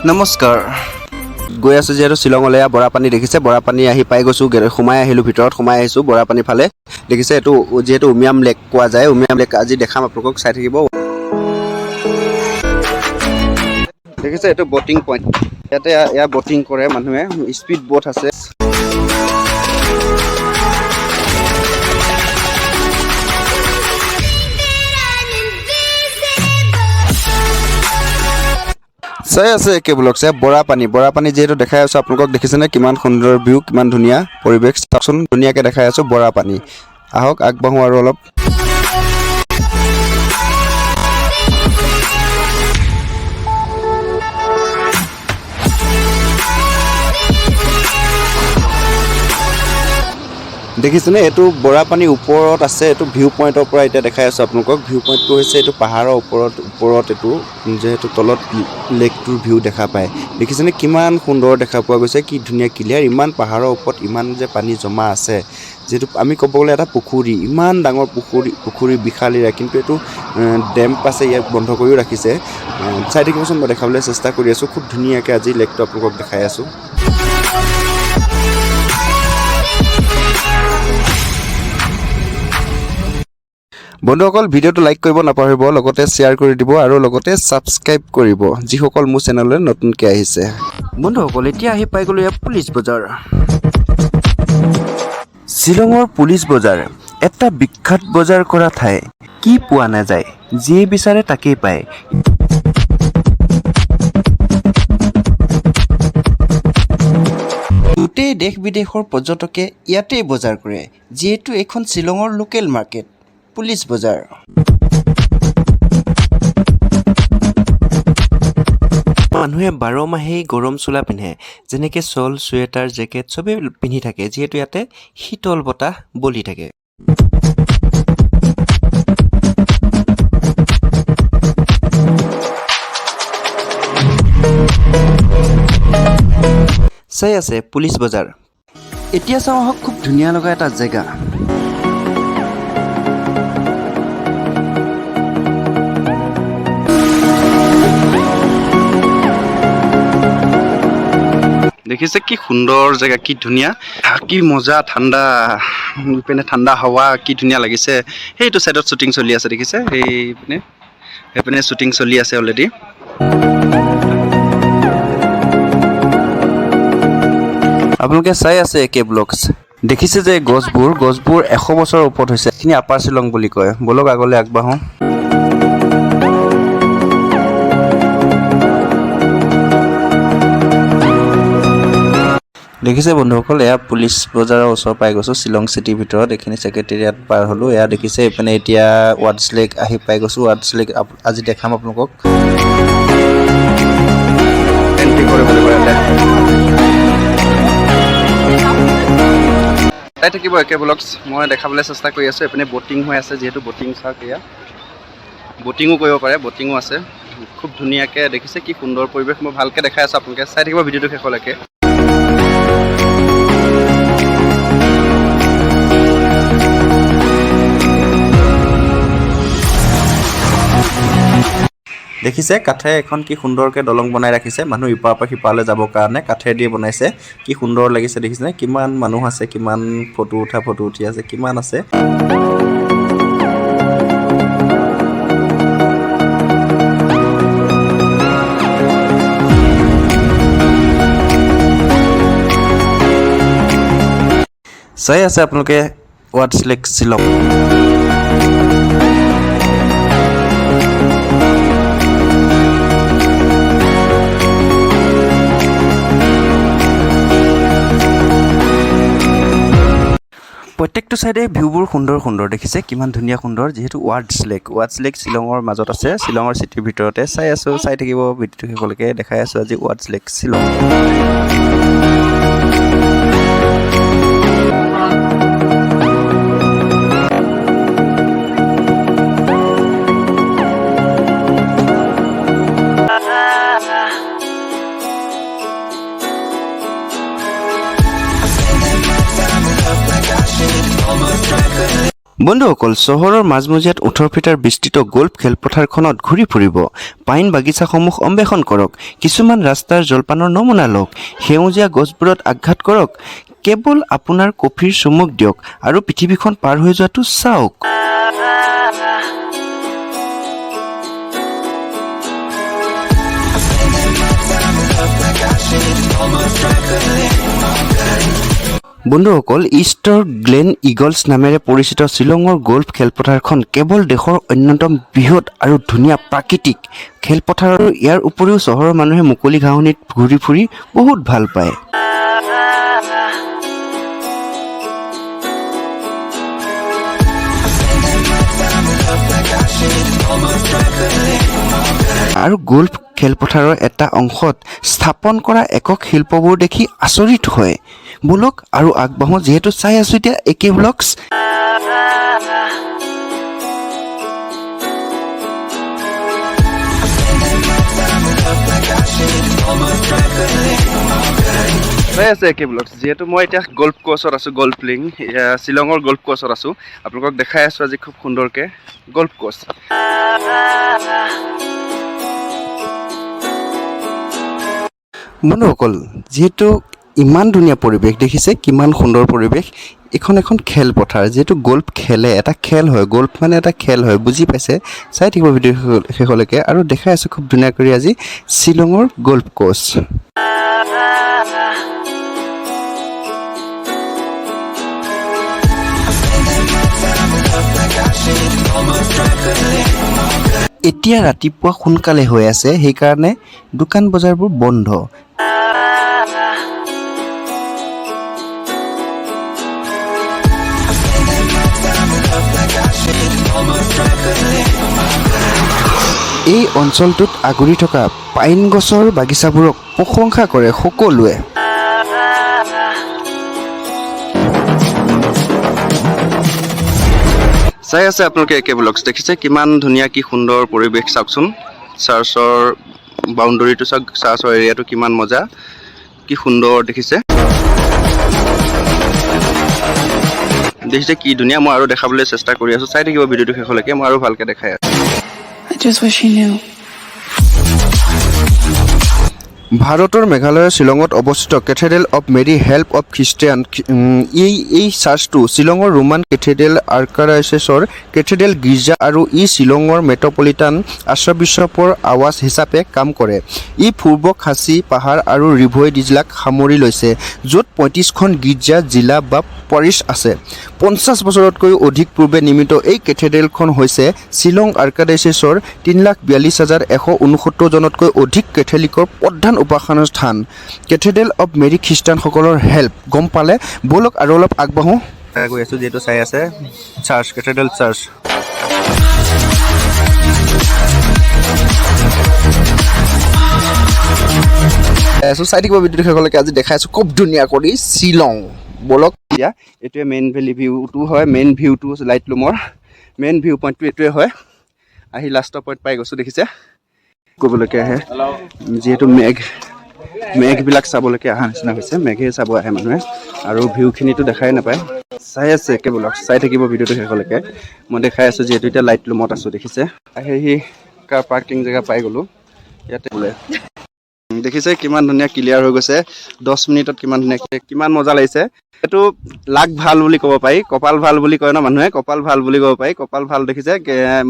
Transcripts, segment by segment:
নমস্কাৰ। গৈ আছোঁ যিহেতু শ্বিলঙলৈ। এয়া বৰাপানী দেখিছে, বৰাপানী আহি পাই গৈছোঁ। সোমাই আহিলোঁ, ভিতৰত সোমাই আহিছোঁ বৰাপানী ফালে। দেখিছে, এইটো যিহেতু উমিয়াম লেক কোৱা যায়। উমিয়াম লেক আজি দেখাম আপোনালোকক, চাই থাকিব। দেখিছে, এইটো বটিং পইণ্ট। ইয়াতে এয়া বটিং কৰে মানুহে, স্পীড বোট আছে। চাই আছে একে ব্লগ চাই। বৰাপানী, বৰাপানী যিহেতু দেখাই আছোঁ আপোনালোকক। দেখিছেনে কিমান সুন্দৰ ভিউ, কিমান ধুনীয়া পৰিৱেশ, চাওকচোন। ধুনীয়াকৈ দেখাই আছোঁ বৰাপানী। আহক, আগবাঢ়োঁ আৰু অলপ। দেখিছেনে, এইটো বৰাপানীৰ ওপৰত আছে। এইটো ভিউ পইণ্টৰ পৰা এতিয়া দেখাই আছোঁ আপোনালোকক। ভিউ পইণ্টটো হৈছে এইটো পাহাৰৰ ওপৰত ওপৰত এইটো, যিহেতু তলত লেকটোৰ ভিউ দেখা পায়। দেখিছেনে কিমান সুন্দৰ দেখা পোৱা গৈছে, কি ধুনীয়া ক্লিয়াৰ। ইমান পাহাৰৰ ওপৰত ইমান যে পানী জমা আছে, যিহেতু আমি ক'ব গ'লে এটা পুখুৰী, ইমান ডাঙৰ পুখুৰী, পুখুৰী বিশাল এৰিয়া। কিন্তু এইটো ডেম্প আছে, ইয়াক বন্ধ কৰিও ৰাখিছে। চাই থাকিবচোন, মই দেখাবলৈ চেষ্টা কৰি আছোঁ। খুব ধুনীয়াকৈ আজি লেকটো আপোনালোকক দেখাই আছোঁ। বন্ধুসকল, ভিডিঅ'টো লাইক কৰিব নাপাহৰিব, লগতে শ্বেয়াৰ কৰি দিব আৰু লগতে ছাবস্ক্ৰাইব কৰিব, যিসকল মোৰ চেনেললৈ নতুনকৈ আহিছে। বন্ধুসকল, এতিয়া আহি পাই গ'লোঁ ইয়াত পুলিচ বজাৰ। শ্বিলঙৰ পুলিচ বজাৰ এটা বিখ্যাত বজাৰ কৰা ঠাই। কি পোৱা নাযায়, যিয়ে বিচাৰে তাকেই পায়। গোটেই দেশ বিদেশৰ পৰ্যটকে ইয়াতেই বজাৰ কৰে, যিহেতু এইখন শ্বিলঙৰ লোকেল মাৰ্কেট পুলিচ বজাৰ। মানুহে 12 মাহেই গৰম চোলা পিন্ধে, যেনেকৈ শ্বল, চুৱেটাৰ, জেকেট চবেই পিন্ধি থাকে, যিহেতু ইয়াতে শীতল বতাহ বলি থাকে। চাই আছে পুলিচ বজাৰ। এতিয়া চাওঁ আহক খুব ধুনীয়া লগা এটা জেগা। দেখিছে, কি সুন্দৰ জেগা, কি ধুনীয়া, কি মজা, ঠাণ্ডা, ইপিনে ঠাণ্ডা হাৱা, কি ধুনীয়া লাগিছে। সেইটো চাইডত শ্বুটিং চলি আছে, দেখিছে, সেইপিনে সেইপিনে শ্বুটিং চলি আছে অলৰেডি। আপোনালোকে চাই আছে একে ব্লগছ। দেখিছে যে গছবোৰ, গছবোৰ 100 বছৰৰ ওপৰত হৈছে। এইখিনি আপাৰ শ্বিলং বুলি কয়। ব'লক, আগলৈ আগবাঢ়োঁ। দেখিছে বন্ধুসকল, এয়া পুলিচ বজাৰৰ ওচৰ পাই গৈছোঁ, শ্বিলং চিটিৰ ভিতৰত। এইখিনি ছেক্ৰেটেৰিয়াট পাৰ হ'লোঁ। এয়া দেখিছে, এইপিনে এতিয়া ৱাৰ্ডছ লেক আহি পাই গৈছোঁ। ৱাৰ্ডছ লেক আজি দেখাম আপোনালোকক। এণ্ট্ৰি কৰিব লাগিব ইয়াতে। চাই থাকিব একে ব্লগছ, মই দেখাবলৈ চেষ্টা কৰি আছোঁ। এইপিনে বটিং হৈ আছে, যিহেতু বটিং চাওক, এয়া বটিঙো কৰিব পাৰে, বটিঙো আছে খুব ধুনীয়াকৈ। দেখিছে কি সুন্দৰ পৰিৱেশ, মই ভালকৈ দেখাই আছোঁ। আপোনালোকে চাই থাকিব ভিডিঅ'টো শেষলৈকে। দেখিছে, কাঠেৰে এখন কি সুন্দৰকৈ দলং বনাই ৰাখিছে, মানুহ ইপাৰৰ পৰা সিপাৰলৈ যাবৰ কাৰণে কাঠেৰে দিয়ে বনাইছে। কি সুন্দৰ লাগিছে, দেখিছেনে? কিমান মানুহ আছে, কিমান ফটো উঠা, ফটো উঠি আছে, কিমান আছে। চাই আছে আপোনালোকে ৱাৰ্ডছ লেক, শ্বিলং। প্ৰত্যেকটো চাইডে ভিউবোৰ সুন্দৰ সুন্দৰ। দেখিছে কিমান ধুনীয়া সুন্দৰ, যিহেতু ৱাৰ্ডছ লেক, ৱাৰ্ডছ লেক শ্বিলঙৰ মাজত আছে, শ্বিলঙৰ চিটিৰ ভিতৰতে। চাই আছোঁ, চাই থাকিব ভিডিঅ'টো শেষলৈকে। দেখাই আছোঁ আজি ৱাৰ্ডছ লেক, শ্বিলং। বন্ধুসকল, চহৰৰ মাজমজিয়াত 18 ফিটাৰ বিস্তৃত গল্ফ খেলপথাৰখনত ঘূৰি ফুৰিব। পাইন বাগিচাসমূহ অন্বেষণ কৰক। কিছুমান ৰাস্তাৰ জলপানৰ নমুনা লওক। সেউজীয়া গছবোৰত আঘাত কৰক। কেৱল আপোনাৰ কফিৰ চুমুক দিয়ক আৰু পৃথিৱীখন পাৰ হৈ যোৱাটো চাওক। বন্ধুসকল, ইষ্টৰ গ্লেন ইগলছ নামেৰে পৰিচিত শ্বিলঙৰ গল্ফ খেলপথাৰখন কেৱল দেশৰ অন্যতম বৃহৎ আৰু ধুনীয়া প্ৰাকৃতিক খেলপথাৰ আৰু ইয়াৰ উপৰিও চহৰৰ মানুহে মুকলি ঘাঁহনিত ঘূৰি ফুৰি বহুত ভাল পায়। আৰু গল্ফ খেলপথাৰৰ এটা অংশত স্থাপন কৰা একক শিল্পবোৰ দেখি আচৰিত হয়। ব'লক আৰু আগবাঢ়োঁ, যিহেতু চাই আছোঁ এতিয়া একে ব্লগছ। চাই আছে একে ব্লগছ। যিহেতু মই এতিয়া গল্ফ কোৰ্চত আছোঁ, গল্ফ লিং শ্বিলঙৰ গল্ফ কোৰ্চত আছোঁ। আপোনালোকক দেখাই আছোঁ আজি খুব সুন্দৰকৈ গল্ফ কোৰ্চ। বন্ধুসকল, যিহেতু ইমান ধুনীয়া পৰিৱেশ দেখিছে, কিমান সুন্দৰ পৰিৱেশ। এইখন এখন খেলপথাৰ, যিহেতু গল্ফ খেলে, এটা খেল হয়। গল্ফ মানে এটা খেল হয়, বুজি পাইছে। চাই থাকিব ভিডিঅ' শেষলৈকে আৰু দেখাই আছোঁ খুব ধুনীয়া কৰি আজি শ্বিলঙৰ গল্ফ কোৰ্চ। এতিয়া ৰাতিপুৱা সোনকালে হৈ আছে, সেইকাৰণে দোকান বজাৰবোৰ বন্ধ। এই অঞ্চলটোত আগুৰি থকা পাইন গছৰ বাগিচাবোৰক প্ৰশংসা কৰে সকলোৱে। চাই আছে আপোনালোকে একে ব্লগছ। দেখিছে কিমান ধুনীয়া, কি সুন্দৰ পৰিৱেশ, চাওকচোন। চাৰ্চৰ বাউণ্ডৰীটো চাওক, চাৰ্চৰ এৰিয়াটো কিমান মজা, কি সুন্দৰ দেখিছে। দেখিছে কি ধুনীয়া। মই আৰু দেখাবলৈ চেষ্টা কৰি আছোঁ, চাই থাকিব ভিডিঅ'টো শেষলৈকে, মই আৰু ভালকৈ দেখাই আছোঁ। I just wish he knew. ভাৰতৰ মেঘালয়ৰ শ্বিলঙত অৱস্থিত Cathedral of Mary Help of Christian, এই চাৰ্চটো শ্বিলঙৰ ৰোমান কেথেড্ৰেল আৰ্কাডায়চেছৰ কেথেড্ৰেল গীৰ্জা আৰু ই শ্বিলঙৰ মেট্ৰপলিটান আৰ্চবিশ্বপৰ আৱাস হিচাপে কাম কৰে। ই পূৰ্ব খাচী পাহাৰ আৰু ৰিভই জিলাক সামৰি লৈছে, য'ত 35খন গীৰ্জা, জিলা বা পাৰিছ আছে। 50 বছৰতকৈও অধিক পূৰ্বে নিৰ্মিত এই কেথেড্ৰেলখন হৈছে শ্বিলং আৰ্কাডায়চেছৰ 3,42,169 জনতকৈ অধিক কেথলিকৰ প্ৰধান উপাসনাৰ স্থান। কেথেড্ৰেল অৱ মেৰী খ্ৰীষ্টানসকলৰ হেল্প, গম পালে। ব'লক আৰু অলপ আগবাঢ়োঁ। গৈ আছোঁ, যিহেতু চাই আছে চাৰ্চ, কেথেড্ৰেল চাৰ্চ। আছোঁ, চাই থাকিব ভিডিঅ'টো শেষলৈকে। আজি দেখাই আছোঁ খুব ধুনীয়া কৰি শ্বিলং। ব'লক। এতিয়া এইটোৱে মেইন ভেলী ভিউটো হয়, মেইন ভিউটো লাইটলুমৰ মেইন ভিউ পইণ্টটো এইটোৱে হয়। আহি লাষ্টৰ পইণ্ট পাই গৈছোঁ, দেখিছে। ক'বলৈকে আহে, যিহেতু মেঘবিলাক চাবলৈকে অহা নিচিনা হৈছে। মেঘে চাব আহে মানুহে আৰু ভিউখিনিতো দেখাই নাপায়। চাই আছে একে ব্লগ, চাই থাকিব ভিডিঅ'টো শেষলৈকে। মই দেখাই আছোঁ, যিহেতু এতিয়া লাইটলুমত আছোঁ, দেখিছে। আহি আহি কাৰ পাৰ্কিং জেগা পাই গ'লোঁ ইয়াতে বোলে। দেখিছে কিমান ধুনীয়া ক্লিয়াৰ হৈ গৈছে 10 মিনিটত, কিমান ধুনীয়া, কিমান মজা লাগিছে। এইটো লাক ভাল বুলি ক'ব পাৰি, কপাল ভাল বুলি কয় ন মানুহে, কপাল ভাল বুলি ক'ব পাৰি। কপাল ভাল দেখিছে,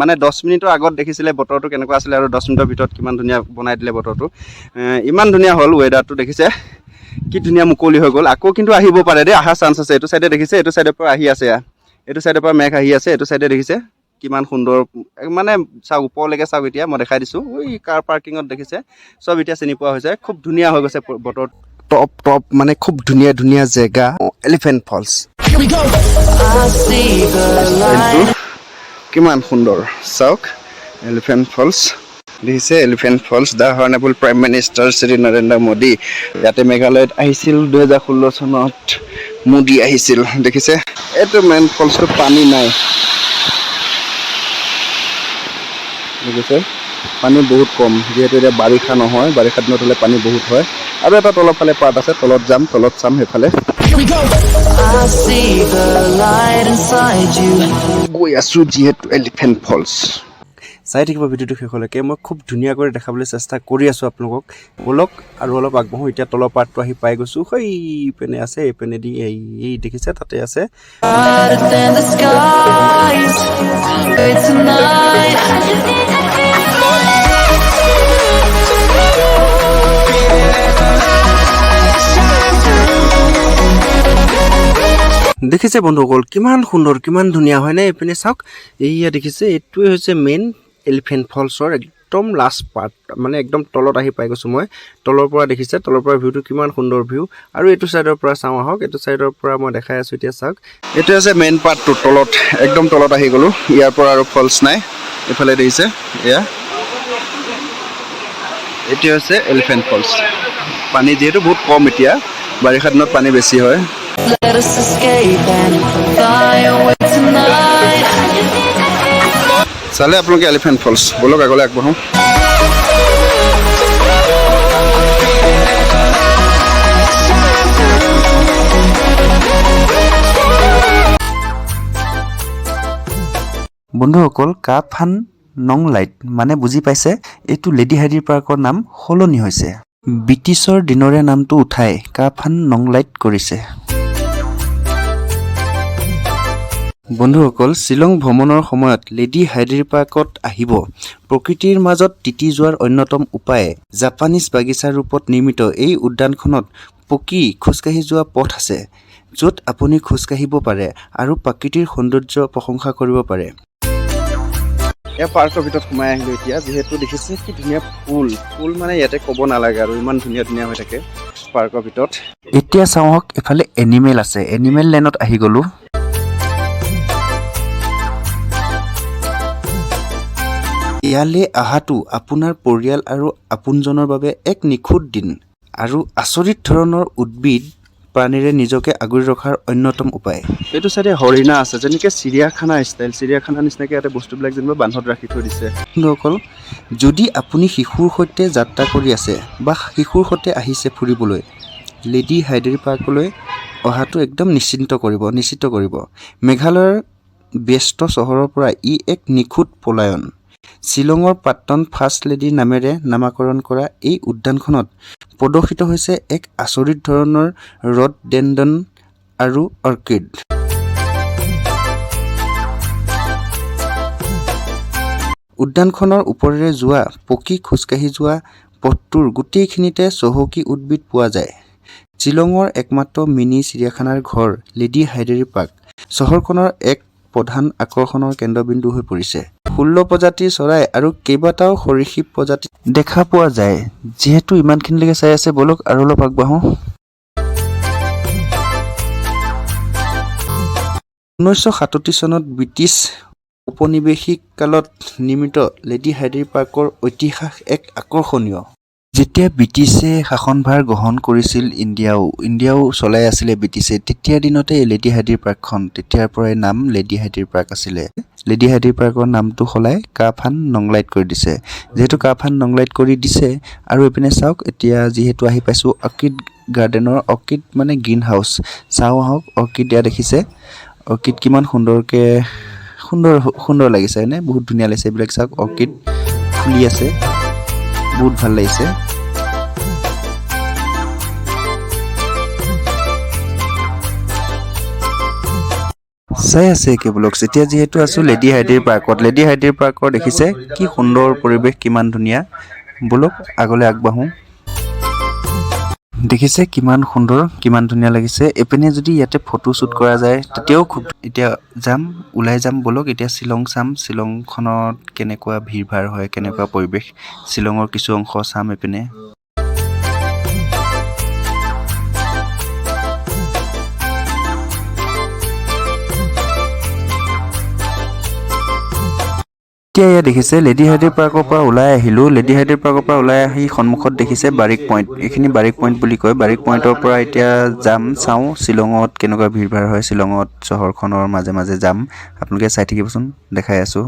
মানে 10 মিনিটৰ আগত দেখিছিলে বতৰটো কেনেকুৱা আছিলে আৰু 10 মিনিটৰ ভিতৰত কিমান ধুনীয়া বনাই দিলে বতৰটো। ইমান ধুনীয়া হ'ল ৱেডাৰটো, দেখিছে কি ধুনীয়া মুকলি হৈ গ'ল। আকৌ কিন্তু আহিব পাৰে দেই, অহা চান্স আছে। এইটো চাইডে দেখিছে, এইটো চাইডৰ পৰা আহি আছে, এইটো চাইডৰ পৰা মেঘ আহি আছে। এইটো চাইডে দেখিছে কিমান সুন্দৰ, মানে চাওক ওপৰলৈকে চাওক। এতিয়া মই দেখাই দিছোঁ, ঐ কাৰ পাৰ্কিঙত দেখিছে চব এতিয়া চিনি পোৱা হৈছে। খুব ধুনীয়া হৈ গৈছে বতৰ। টপ টপ, মানে খুব ধুনীয়া ধুনীয়া জেগা। এলিফেণ্ট ফলছ এইটো কিমান সুন্দৰ চাওক, এলিফেণ্ট ফলছ দেখিছে। Elephant Falls, the honourable Prime Minister Shri Narendra Modi ইয়াতে মেঘালয়ত আহিছিল 2016 চনত, মোদী আহিছিল, দেখিছে। এইটো মেইন ফলছটো, পানী নাই, দেখিছে। পানী বহুত কম, যিহেতু এতিয়া বাৰিষা নহয়। বাৰিষা দিনত হ'লে পানী বহুত হয়। আৰু এটা তলৰ ফালে পাৰ্ট আছে, তলত যাম, তলত চাম সেইফালে। I see the light inside you. গৈ আছোঁ যিহেতু এলিফেণ্ট ফলছ। চাই থাকিব ভিডিঅ'টো শেষলৈকে, মই খুব ধুনীয়াকৈ দেখাবলৈ চেষ্টা কৰি আছোঁ আপোনালোকক। ব'লক, আৰু অলপ আগবাঢ়োঁ। এতিয়া তলৰ পাৰ্টটো আহি পাই গৈছোঁ। সেইপিনে আছে, এইপিনেদি এই দেখিছে, তাতে আছে। Brighter than the skies. Wait tonight. দেখিছে বন্ধুসকল, কিমান সুন্দৰ, কিমান ধুনীয়া হয়নে? এইপিনে চাওক, এইয়া দেখিছে, এইটোৱে হৈছে মেইন এলিফেণ্ট ফলছৰ একদম লাষ্ট পাৰ্ট, মানে একদম তলত আহি পাই গৈছোঁ মই। তলৰ পৰা দেখিছে, তলৰ পৰা ভিউটো কিমান সুন্দৰ ভিউ। আৰু এইটো ছাইডৰ পৰা চাওঁ আহক। এইটো ছাইডৰ পৰা মই দেখাই আছোঁ, এতিয়া চাওক। এইটো হৈছে মেইন পাৰ্টটো, তলত, একদম তলত আহি গ'লোঁ। ইয়াৰ পৰা আৰু ফলছ নাই। এইফালে দেখিছে, এয়া এইটো হৈছে এলিফেণ্ট ফলছ। পানী যিহেতু বহুত কম এতিয়া, বাৰিষা দিনত পানী বেছি হয়। Let us escape and fly away tonight. চালে আপোনালোকে এলিফেণ্ট ফলছ। ব'লক, আগলৈ আগবাঢ়োঁ। বন্ধুসকল, কা ফান নং লাইট মানে বুজি পাইছে, এইটো লেডি হাইডিৰ পাৰ্কৰ নাম সলনি হৈছে। ব্ৰিটিছৰ দিনৰে নামটো উঠাই কা ফান নং লাইট কৰিছে। বন্ধুসকল, শ্বিলং ভ্ৰমণৰ সময়ত লেডি হাইডিৰ পাৰ্কত আহিব। প্ৰকৃতিৰ মাজত তিতি যোৱাৰ অন্যতম উপায়। জাপানীজ বাগিচাৰ ৰূপত নিৰ্মিত এই উদ্যানখনত পকী খোজকাঢ়ি যোৱা পথ আছে, য'ত আপুনি খোজকাঢ়িব পাৰে আৰু প্ৰকৃতিৰ সৌন্দৰ্য প্ৰশংসা কৰিব পাৰে। এয়া পাৰ্কৰ ভিতৰত সোমাই আহিলোঁ এতিয়া। যিহেতু দেখিছে কি ধুনীয়া ফুল, ফুল মানে ইয়াতে ক'ব নালাগে আৰু, ইমান ধুনীয়া ধুনীয়া হৈ থাকে পাৰ্কৰ ভিতৰত। এতিয়া চাওঁ, এফালে এনিমেল আছে, এনিমেল লেণ্ডত আহি গ'লোঁ। ইয়ালৈ অহাটো আপোনাৰ পৰিয়াল আৰু আপোনজনৰ বাবে এক নিখুঁত দিন আৰু আচৰিত ধৰণৰ উদ্ভিদ, প্ৰাণীৰে নিজকে আগুৰি ৰখাৰ অন্যতম উপায়। এইটো চাইডে হৰিণা আছে, যেনেকৈ চিৰিয়াখানা ষ্টাইল, চিৰিয়াখানা নিচিনাকৈ ইয়াতে বস্তুবিলাক যেনিবা বান্ধত ৰাখি থৈ দিছে। বন্ধুসকল, যদি আপুনি শিশুৰ সৈতে যাত্ৰা কৰি আছে বা শিশুৰ সৈতে আহিছে ফুৰিবলৈ, লেডি হাইডেৰী পাৰ্কলৈ অহাটো একদম নিশ্চিত কৰিব। মেঘালয়ৰ ব্যস্ত চহৰৰ পৰা ই এক নিখুঁত পলায়ন। শ্বিলঙৰ প্ৰাক্তন ফাৰ্ষ্ট লেডীৰ নামেৰে নামাকৰণ কৰা এই উদ্যানখনত প্ৰদৰ্শিত হৈছে এক আচৰিত ধৰণৰ ৰডডেণ্ডন আৰু অৰ্কিড। উদ্যানখনৰ ওপৰেৰে যোৱা পকী খোজকাঢ়ি যোৱা পথটোৰ গোটেইখিনিতে চহকী উদ্ভিদ পোৱা যায়। শ্বিলঙৰ একমাত্ৰ মিনি চিৰিয়াখানাৰ ঘৰ লেডী হাইডেৰী পাৰ্ক চহৰখনৰ এক প্ৰধান আকৰ্ষণৰ কেন্দ্ৰবিন্দু হৈ পৰিছে। 16 প্ৰজাতিৰ চৰাই আৰু কেইবাটাও সৰীসৃপ প্ৰজাতি দেখা পোৱা যায়। যিহেতু ইমানখিনিলৈকে চাই আছে, ব'লক আৰু অলপ আগবাঢ়োঁ। 1937 চনত ব্ৰিটিছ ঔপনিৱেশিক কালত নিৰ্মিত লেডী হাইডেৰী পাৰ্কৰ ইতিহাস এক আকৰ্ষণীয়। যেতিয়া ব্ৰিটিছে শাসনভাৰ গ্ৰহণ কৰিছিল, ইণ্ডিয়াও চলাই আছিলে ব্ৰিটিছে, তেতিয়াৰ দিনতে এই লেডী হাইডেৰী পাৰ্কখন, তেতিয়াৰ পৰাই নাম লেডী হাইডেৰী পাৰ্ক আছিলে। লেডী হাইডেৰী পাৰ্কৰ নামটো সলাই কাফান নংলাইট কৰি দিছে। যিহেতু কাফান নংলাইট কৰি দিছে, আৰু এইপিনে চাওক, এতিয়া যিহেতু আহি পাইছোঁ অৰ্কিড গাৰ্ডেনৰ, অৰ্কিড মানে গ্ৰীণ হাউচ। চাওঁ আহক, অৰ্কিড এয়া দেখিছে, অৰ্কিড কিমান সুন্দৰকৈ, সুন্দৰ সুন্দৰ লাগিছে হয়নে? বহুত ধুনীয়া লাগিছে। এইবিলাক চাওক, অৰ্কিড ফুলি আছে, বহুত ভাল লাগিছে। চাই আছে একে ব্লগছ। এতিয়া যিহেতু আছোঁ লেডী হাইডেৰী পাৰ্কত, লেডী হাইডেৰী পাৰ্কৰ দেখিছে কি সুন্দৰ পৰিৱেশ, কিমান ধুনীয়া। ব'লক, আগলৈ আগবাঢ়োঁ। দেখিছে কিমান সুন্দৰ, কিমান ধুনীয়া লাগিছে। এইপিনে যদি ইয়াতে ফটো শ্বুট কৰা যায়, তেতিয়াও খুব। এতিয়া যাম, ওলাই যাম। ব'লক, এতিয়া শ্বিলং চাম। শ্বিলংখনত কেনেকুৱা ভিৰ ভাৰ হয়, কেনেকুৱা পৰিৱেশ, শ্বিলঙৰ কিছু অংশ চাম এইপিনে। এতিয়া এয়া দেখিছে, লেডী হাইডেৰী পাৰ্কৰ পৰা ওলাই আহিলোঁ। লেডী হাইডেৰী পাৰ্কৰ পৰা ওলাই আহি সন্মুখত দেখিছে বাৰিক পইণ্ট, এইখিনি বাৰিক পইণ্ট বুলি কয়। বাৰিক পইণ্টৰ পৰা এতিয়া যাম, চাওঁ শ্বিলঙত কেনেকুৱা ভিৰ ভাৰ হয়। শ্বিলঙত চহৰখনৰ মাজে মাজে যাম, আপোনালোকে চাই থাকিবচোন, দেখাই আছোঁ।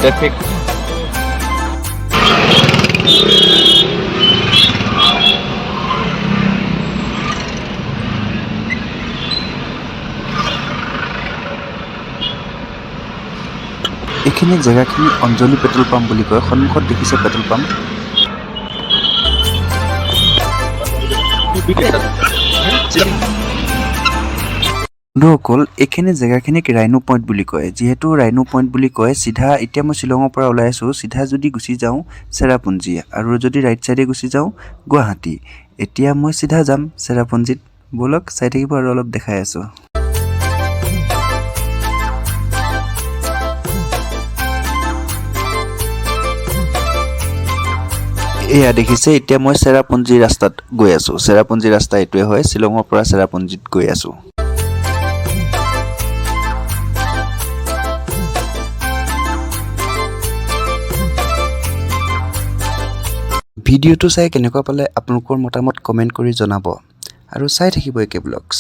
ট্ৰেফিক। এইখিনি জেগাখিনি অঞ্জলি পেট্ৰল পাম্প বুলি কয়। সন্মুখত দেখিছে পেট্ৰল পাম্প। বন্ধুসকল, এইখিনি জেগাখিনিক ৰাইনো পইণ্ট বুলি কয়। যিহেতু ৰাইনো পইণ্ট বুলি কয়, চিধা এতিয়া মই শ্বিলঙৰ পৰা ওলাই আছোঁ। চিধা যদি গুচি যাওঁ চেৰাপুঞ্জী আৰু যদি ৰাইট ছাইডে গুচি যাওঁ গুৱাহাটী। এতিয়া মই চিধা যাম চেৰাপুঞ্জীত। ব'লক, চাই থাকিব আৰু অলপ দেখাই আছোঁ। এয়া দেখিছে, এতিয়া মই চেৰাপুঞ্জী ৰাস্তাত গৈ আছোঁ। চেৰাপুঞ্জী ৰাস্তা এইটোৱে হয়। শ্বিলঙৰ পৰা চেৰাপুঞ্জীত গৈ আছোঁ। ভিডিঅ'টো চাই কেনেকুৱা পালে আপোনালোকৰ মতামত কমেণ্ট কৰি জনাব আৰু চাই থাকিব একে ব্লগছ।